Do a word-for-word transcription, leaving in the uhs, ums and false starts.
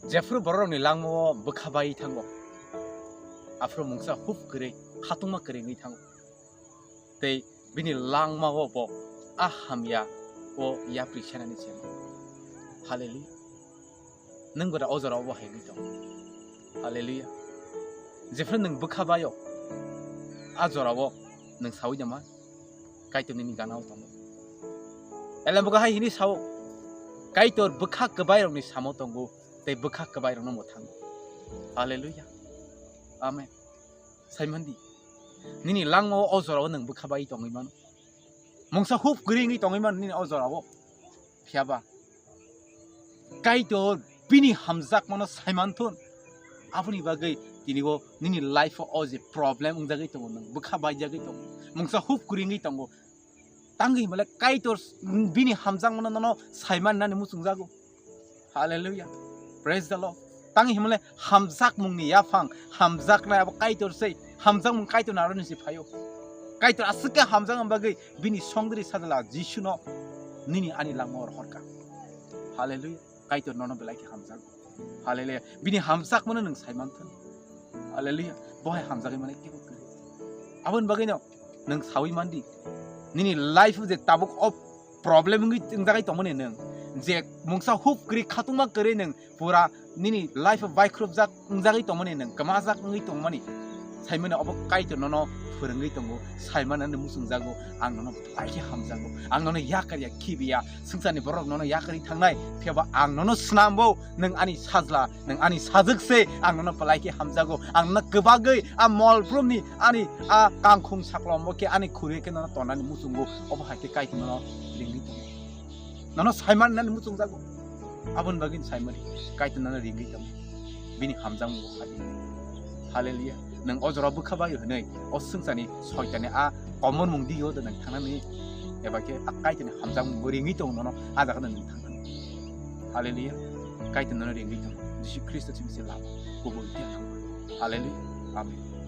Jephru bororokni langmao bwkha bai thango, aphuru mungsa hup kwrwi, khatungma kwrwi wngwi thango. Tei bini langmao bo a hamya o yapri senani se. Haleluya. Nwng bo da o jorao bo hai wngwi tong. Haleluya. Jephru nwng bwkha baio, a jorao nwng saui da ma? Kaitor nini ganao tongo. Elembwgo hai hini sao, Kaitor bwkha kwbairokni samo tongo, tei bwkha kwbairokno mwthango. Haleluya. Amen. Saimandi, nini langmao o jorao nwng bwkha bai tongwi mano. Mungsa hup kwrwi wngwi tongwi mano nini o jorao. Phiyaba Kaitor bini hamjakmano saimanthun. Aboni bagwi tini o nini life o je problem wngjagwi tongo, nwng bwkha baijagwi tongo, mungsa hup kwrwi wngwi tongo. Tangwi himale Kaitor bini hamjakmano nono saiman nani muchungjago. Hallelujah. Praise the Lord. Tangwi himale hamjakmungni yaphang, hamjaknai abo Kaitor sei, hamjakmung Kaitor naroni se phaio. Kaitor aswk khe hamjakmani bagwi bini songdiri sajla Jisuno nini ani langmao rohorkha. Hallelujah. Kaitor nono belai khe hamjago. Hallelujah. Bini hamjakmano nwng saimanthun. Hallelujah. Bo hai hamjagwi mane kebo kwrwi. Aboni bagwino nwng saui mandi. Nini life o je tabuk o problem wngwi wngjagwi tongmani nwng. Je mungsa hup kwrwi khatungma kwrwi nwng pura nini life o baikhrupjak wngjagwi tongmani nwng, kwmajak wngwi tongmani. Saimano obo Kaitor nono phwrwngwi tongo, saimano nini muchungjago, ang nono belai khe hamjago, ang nono yakar ya khibiya, swngcharni borok nono yakarwi thangnai, phiyaba ang nono swnambo, nwng ani sajla, nwng ani sajwk se, ang nono belai khe hamjago, ang nono kwbagwi a mol brumni ani a kangkhung saklombo khe ani khuri khe nono tonani muchungo, obo hai khe Kaitor nono ringwi tongo. Nono saiman nani muchungjago. Aboni bagwi saimani Kaitor nono ringwi tongo. Bini hamjakmung bo phai. Hallelujah. Nwng o jora bwkha bai hwnwi o swngcharni soitani a komormung dio da nwng thangnani eba khe a Kaitorni hamjakmung bo ringwi tongo nono a jaga nwng thangnani. Hallelujah. Kaitor nono ringwi tongo. Jisu Khristo simi se lama kubui dia thangma. Hallelujah. Amen.